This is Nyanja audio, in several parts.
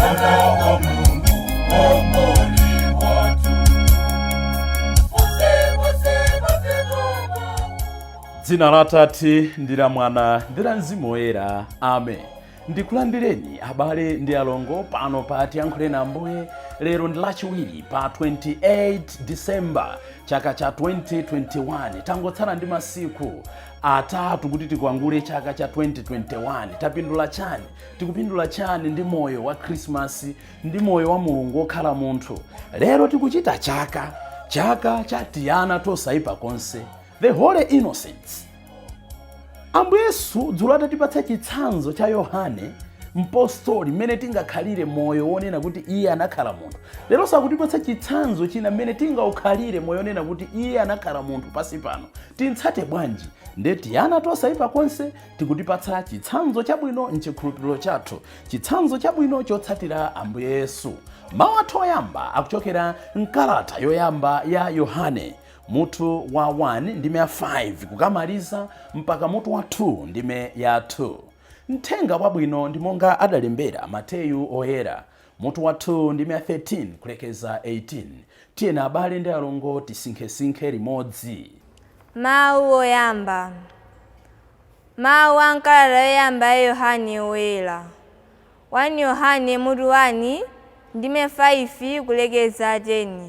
Mwana wa Mulungu, Muomboli wathu. Pose, pose, pose, Dzina la Atate ndi la Mwana ndi la Mzimu Woyera, amen. Ndikulandireni abale ndi alongo pano pa Tiyankhuleni Ambuye. Lero ndi Lachiwiri pa 28 December chaka cha 2021. Tangotsala ndi masiku 3 kuti tikwangule chaka cha 2021. Tapindula chani? Tikupindula chani ndi moyo wa Khrisimasi ndi moyo wa Mulungu wokhala munthu? Lero tikuchita chaka cha tiana tosaipa konse, the Holy Innocents. Ambuye Yesu dzulo atatipatsa chitsanzo cha Yohane mpostoli, mmene tingakhalire moyo wonena kuti iye anakhala munthu, lero akutipatsa chitsanzo china mmene tingaukhalire moyo wonena kuti iye anakhala munthu pasi pano, tintsate bwanji? Nde tiana tosaipa konse tikutipatsa chitsanzo chabwino mchikhulupiriro chathu, chitsanzo chabwino chotsatira Ambuye Yesu. Mawu athu oyamba akuchokera mkalata yoyamba ya Yohane, mutu wa 1 ndime ya 5 kukamaliza mpaka mutu wa 2 ndime ya 2. Mthenga wabwino ndi monga adalembera Mateyu Oyera, mutu wa 2 ndime ya 13 kulekeza 18. Tiyeni abale ndi alongo tisinkhesinkhe limodzi. Mawu oyamba. Mawu a mkalata yoyamba ya Yohane Woyera. 1 Yohane mutu 1 ndime 5 kulekeza 10.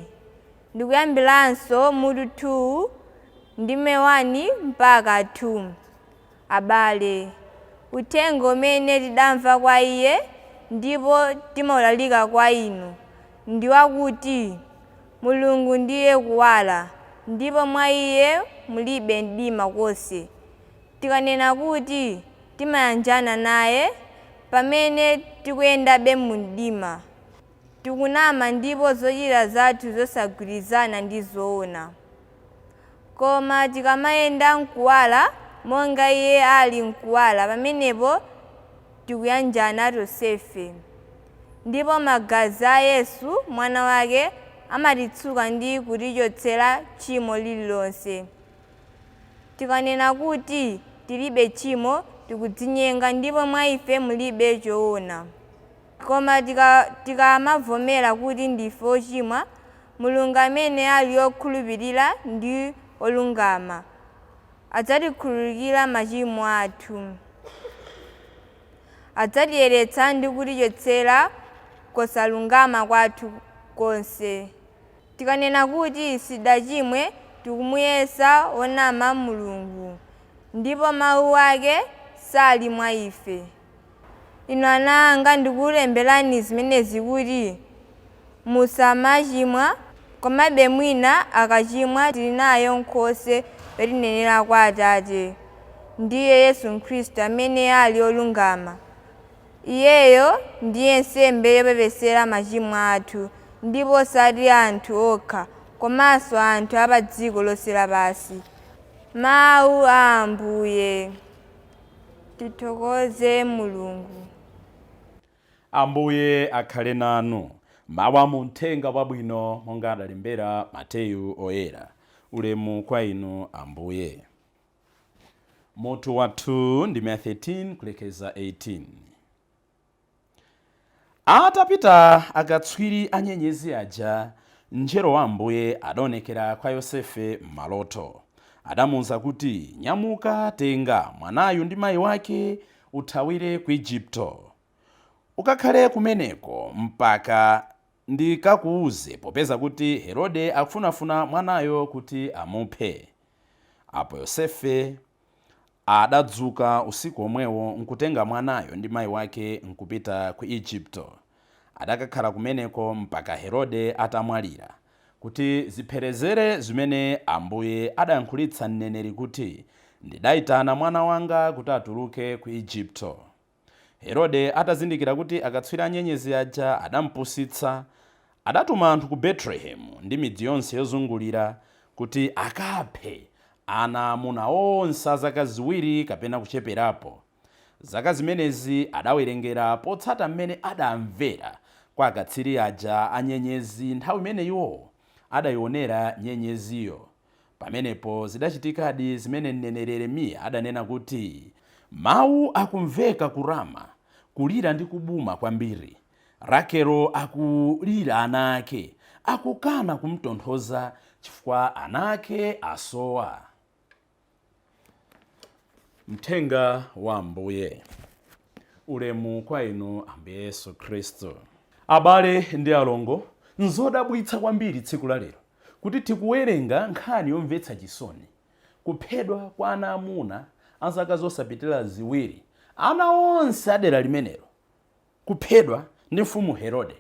Ndikuyambiranso mutu 2 ndime 1 mpaka 2. Abale, uthenga umene tidamva kwa iye ndipo timaulalika kwa inu ndi wakuti Mulungu ndiye kuwala, ndipo mwa iye mulibe mdima konse. Tikanena kuti timayanjana naye pamene tikuyendabe mu mdima, tikunama ndipo zochita zathu zosagwirizana ndi zoona. Koma tikamayenda mkuwala monga iye ali mkuwala, pamenepo tikuyanjana tonsefe. Ndipo magazi a Yesu Mwana wake amatitsuka ndi kutichotsera tchimo lililonse. Tikanena kuti tilibe tchimo, tikudzinyenga ndipo mwa ife mulibe choona. Koma tikamavomera kuti ndife ochimwa, Mulungu amene ali okhulupirira ndi olungama adzatikhululukira machimo athu. Adzatiyeretsa ndi kutichotsera kusalungama kwathu konse. Tikanena kuti sitidachimwe, tikumuyesa wonama Mulungu, ndipo mawu ake sali mwa ife. Inu ana anga, ndikukulemberani zimenezi kuti musamachimwa. Komabe mwina akachimwa, tili nayo Nkhoswe yotinenera kwa Atate, ndiye Yesu Khristu amene ali olungama. Iyeyo ndiye nsembe yopepesera machimo athu, ndipo osati anthu okha, komanso anthu a pa dziko lonse lapansi. Mawu a Ambuye. Tithokoze Mulungu. Ambuye akhale nanu. Mawu a mu Mthenga Wabwino monga adalembera Mateyu Oyera. Ulemu kwa inu, Ambuye. Mutu wa 2 ndime ya 13 kulekeza 18. Atapita akatswiri a nyenyezi aja, mngelo wa Ambuye adaonekera kwa Yosefe m'maloto. Adamuuza kuti, Nyamuka, tenga mwanayu ndi mai wake, uthawire ku Ejipito. Ukakhale kumeneko mpaka ndikakuuze, popeza kuti Herode akufunafuna mwanayo kuti amuphe. Apo Yosefe adadzuka usiku womwewo nkutenga mwanayo ndi mai wake nkupita ku Ejipito. Adakakhala kumeneko mpaka Herode atamwalira, kuti zipherezere zimene Ambuye adayankhulitsa mneneri kuti, Ndidaitana mwana wanga kuti atuluke ku Ejipito. Herode atazindikira kuti akatswiri a nyenyezi aja adampusitsa, adatuma anthu ku Betelehemu ndi midzi yonse yozungulira kuti akaphe ana aamuna onse a zaka 2 kapena kucheperapo. Zaka zimenezi adawerengera potsata m'mene adamvera kwa akatswiri aja a nyenyezi nthawi imene iwowo adaiwonera nyenyeziyo. Pamenepo zidachitikadi zimene mneneri Yeremiya adanena kuti, Mau akumveka ku Rama, kulira ndi kubuma kwambiri. Rakelo akulira ana ake, akukana kumtonthoza chifukwa ana ake asowa. Mthenga wa Ambuye. Ulemu kwa inu, Ambuye Yesu Khristu. Abale ndi alongo, nzodabwitsa kwambiri tsiku la lero kuti tikuwerenga nkhani yomvetsa chisoni, kuphedwa kwa ana amuna a zaka zosapitirira 2, ana onse adera limenelo kuphedwa ndi mfumu Herode.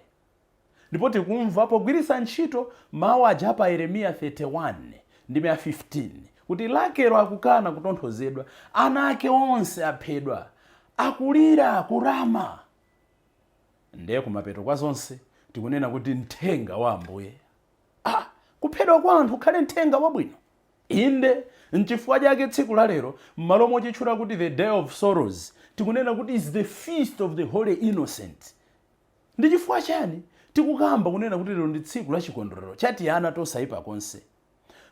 Ndipo tikumva pogwiritsa ntchito mawu aja pa Yeremiya 31 ndi 15 kuti Rakelo akukana kutonthozedwa, ana ake onse aphedwa, akulira ku Rama. Ndiye kumapeto kwa zonse tikunena kuti mthenga wa Ambuye. Kuphedwa kwa anthu kukhale mthenga wabwino? Inde, nchifukwa chake tsiku la lero, m'malo mochitchula kuti the Day of Sorrows, tikunena kuti is the Feast of the Holy Innocent. Ndi chifukwa chani tikukamba kunena kuti lero ndi tsiku la chikondwerero cha tiana tosayipa konse?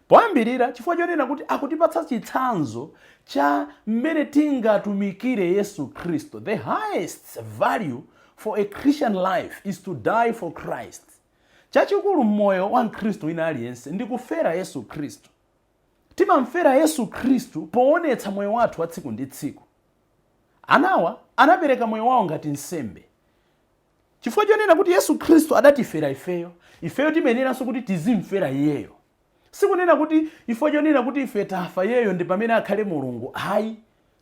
Poyambirira, chifukwa chonena kuti akutipatsa chitsanzo cha mmene tingatumikire Yesu Khristu. The highest value for a Christian life is to die for Christ. Chachikulu mmoyo wa mkhristu wina aliyense ndi kufera Yesu Khristu. Timamfera Yesu Khristu poonetsa moyo wathu wa tsiku ndi tsiku. Anawa anapereka moyo wawo ngati nsembe. Chifukwa chonena kuti Yesu Khristu adatifera ifeyo, ifeyo timayeneranso kuti tizimfera iyeyo. Sikunena kuti chifukwa chonena kuti ife tafa, iyeyo ndi pamene akhale Mulungu, ayi.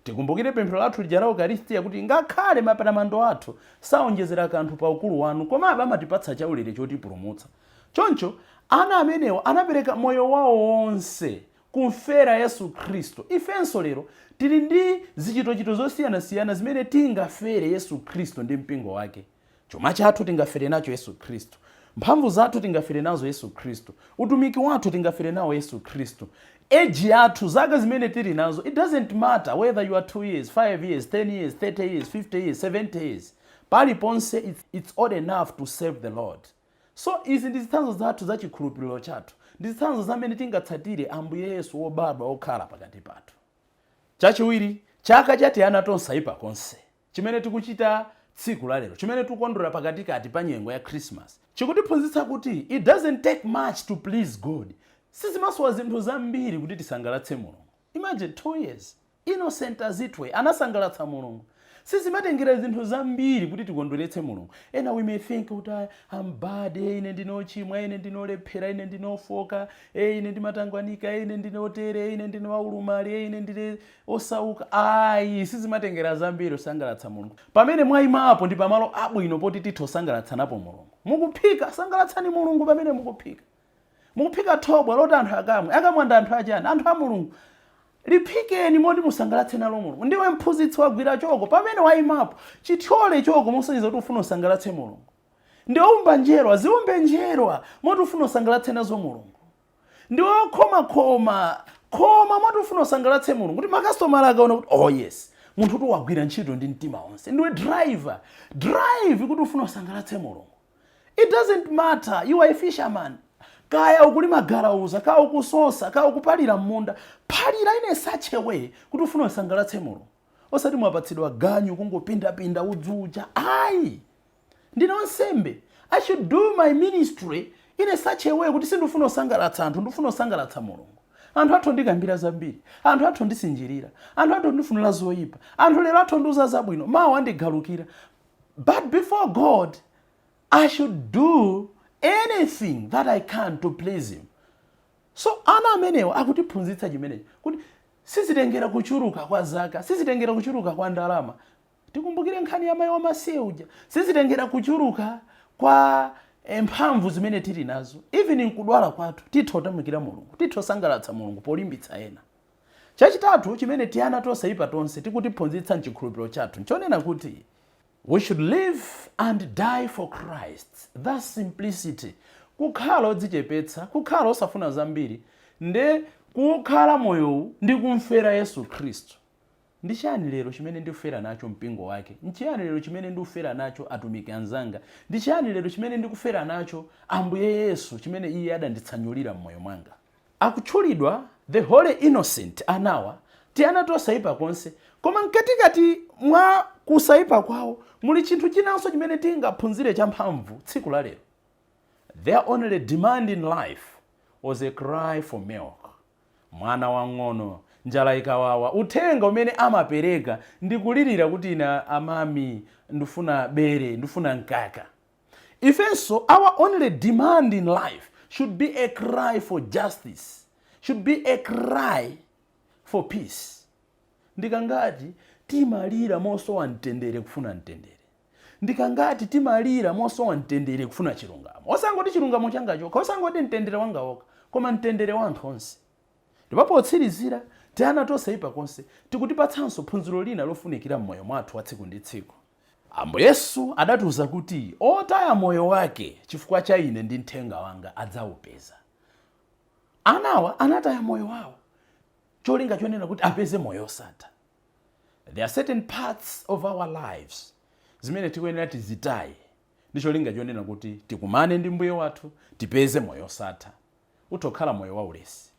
Tikumbukire pemphero lathu lija la Ukaristiya kuti ngakhale matamando athu saonjezera kanthu pa ukulu wanu, komabe amatipatsa chaulere chotipulumutsa. Choncho ana amenewa anapereka moyo wawo wonse kumfera Yesu Khristu. Ifenso lero tili ndi zichitochito zosiyanasiyana zimene tingafere Yesu Khristu ndi mpingo wake. Chuma chathu tingafere nacho Yesu Khristu, mphamvu zathu tingafere nazo Yesu Khristu, utumiki wathu tingafere nawo Yesu Khristu, age yathu, zaka zimene tili nazo, it doesn't matter whether you are 2 years, 5 years, 10 years, 30 years, 50 years, 70 years, paliponse it's old enough to serve the Lord. So izi ndi zitsanzo zathu za chikhulupiriro chathu, ndi zitsanzo zamene tingatsatire Ambuye Yesu wobadwa wokhala pakati pathu. Chachiwiri, chaka cha tiana tosayipa konse chimene tikuchita tsiku la lero, chimene tikukondwera pakatikati pa nyengo ya Christmas, chikutiphunzitsa kuti it doesn't take much to please God. Sizimasowa zinthu zambiri kuti tisangalatse Mulungu. Imagine, 2 years, innocent as it were, anasangalatsa Mulungu. Sizimatengera zinthu zambiri kuti tikondweretse Mulungu. Ena we may think kuti I'm bad, ine ndinochimwa, ine ndinolephera, ine ndinofoka, ine ndimatangwanika, ine ndinotere, ine ndine waulumali, ine ndine osauka. Ayi, sizimatengera zambiri kusangalatsa Mulungu. Pamene mwayimapo ndi pamalo abwino poti titha kusangalatsanapo Mulungu. Mukuphika, sangalatsani Mulungu pamene mukuphika. Mukuphika thobwa loti anthu akamwe, akamwa ndi anthu achani? Anthu a Mulungu. Liphikeni moti musangalatse nalo Mulungu. Ndiwe mphunzitsi, wagwira choko, pamene wayimapo chithyole choko mosonyeza kuti ufuna usangalatse Mulungu. Ndiwe umba njerwa, ziumbe njerwa moti ufuna usangalatse nazo Mulungu. Ndiwe okhomakhoma, khoma moti ufuna usangalatse Mulungu, kuti makasitomala akaona kuti, "Oh yes, munthu kuti wagwira ntchito ndi mtima wonse." Ndiwe driver, drive kuti ufuna usangalatse Mulungu. It doesn't matter you are a fisherman, kaya ukulima galauza, kaya ukusosa, kaya ukupalira m'munda, palira in such a way kuti ufuna usangalatse Mulungu, osati mwapatsidwa ganyu kungopindapinda udzuja, ayi. Ndine wansembe, I should do my ministry in a such a way kuti sindifuna usangalatsa anthu, ndifuna usangalatsa Mulungu. Anthu athu ndikambira zambiri, anthu athu ndisinjirira, anthu athu ndifunira zoyipa, anthu lero athu ndiuza zabwino, mawu andigalukira, but before God I should do anything that I can to please him. So ana amenewa akutiphunzitsa chimenechi, kuti sizitengera kuchuluka kwa zaka, sizitengera kuchuluka kwa ndalama. Tikumbukire nkhani ya mayi wamasiye uja. Sizitengera kuchuluka kwa mphamvu zimene tili nazo. Even nkudwala kwathu titha kutumikira Mulungu, titha kusangalatsa Mulungu polimbitsa ena. Chachitatu chimene tiana tosayipa tonse tikutiphunzitsa mchikhulupiriro chathu nchonena kuti we should live and die for Christ. That's simplicity. Kukhala odzichepetsa, kukhala osafuna zambiri, nde kukhala moyowu ndi kumfera Yesu Khristu. Ndi chani lero chimene ndikufera nacho mpingo wake? Nchiyani lero chimene ndikufera nacho atumiki anzanga? Ndi chiyani lero chimene ndikufera nacho Ambuye Yesu, chimene iye adanditsanyulira m'moyo mwanga? Akutchulidwa the Holy Innocent anawa. Tiana tosaipa konse, koma mkatikati mwa kusaipa kwawo muli chinthu chinanso chimene tingaphunzire champhamvu tsiku la lero. Their only demand in life was a cry for milk. Mwana wang'ono njala ikawawa, uthenga umene amapereka ndi kulirira kuti, "Ine amami ndifuna bere, ndifuna mkaka." Ifenso, our only demand in life should be a cry for justice, should be a cry for peace. Ndikangati timalira mosowa mtendere kufuna mtendere? Ndikangati timalira mosowa mtendere kufuna chilungamo? Osangoti chilungamo changa chokha, osangoti mtendere wanga wokha, koma mtendere wa anthu onse. Ndipo potsirizira, tiana tosaipa konse tikutipatsanso phunziro lina lofunikira m'moyo mwathu wa tsiku ndi tsiku. Ambuye Yesu adatiuza kuti otaya moyo wake chifukwa cha ine ndi mthenga wanga adzawupeza. Anawa anataya moyo wawo cholinga chonena kuti apeze moyo osatha. There are certain parts of our lives zimene tikuyenera tizitaye ndi cholinga chonena kuti tikumane ndi Mbuye wathu, tipeze moyo osatha. Utokhala moyo waulesi,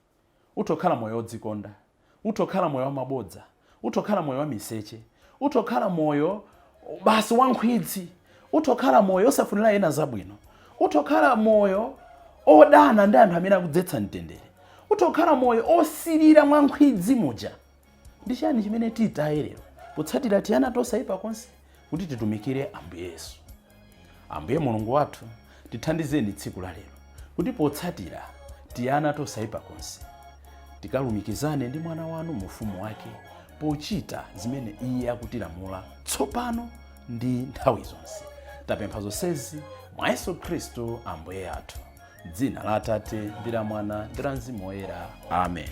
utokhala moyo wodzikonda, utokhala moyo wamabodza, utokhala moyo wa miseche, utokhala moyo basi wankhwidzi, utokhala moyo osafunira ena zabwino, utokhala moyo odana ndi anthu amene akudzetsa mtendere, utokhala moyo osirira mwankhwidzi muja. Ndi chani chimene titaye lero potsatira tiana tosaipa konse kuti titumikire Ambuye Yesu? Ambuye Mulungu wathu, tithandizeni tsiku la lero kuti potsatira tiana tosaipa konse tikalumikizane ndi mwana wanu mu ufumu wake, pochita zimene iye akutilamula tsopano ndi nthawi zonse. Tapempha zonsezi mwa Yesu Khristu Ambuye athu. Dzina la Atate ndi la Mwana ndi la Mzimu Woyera, amen.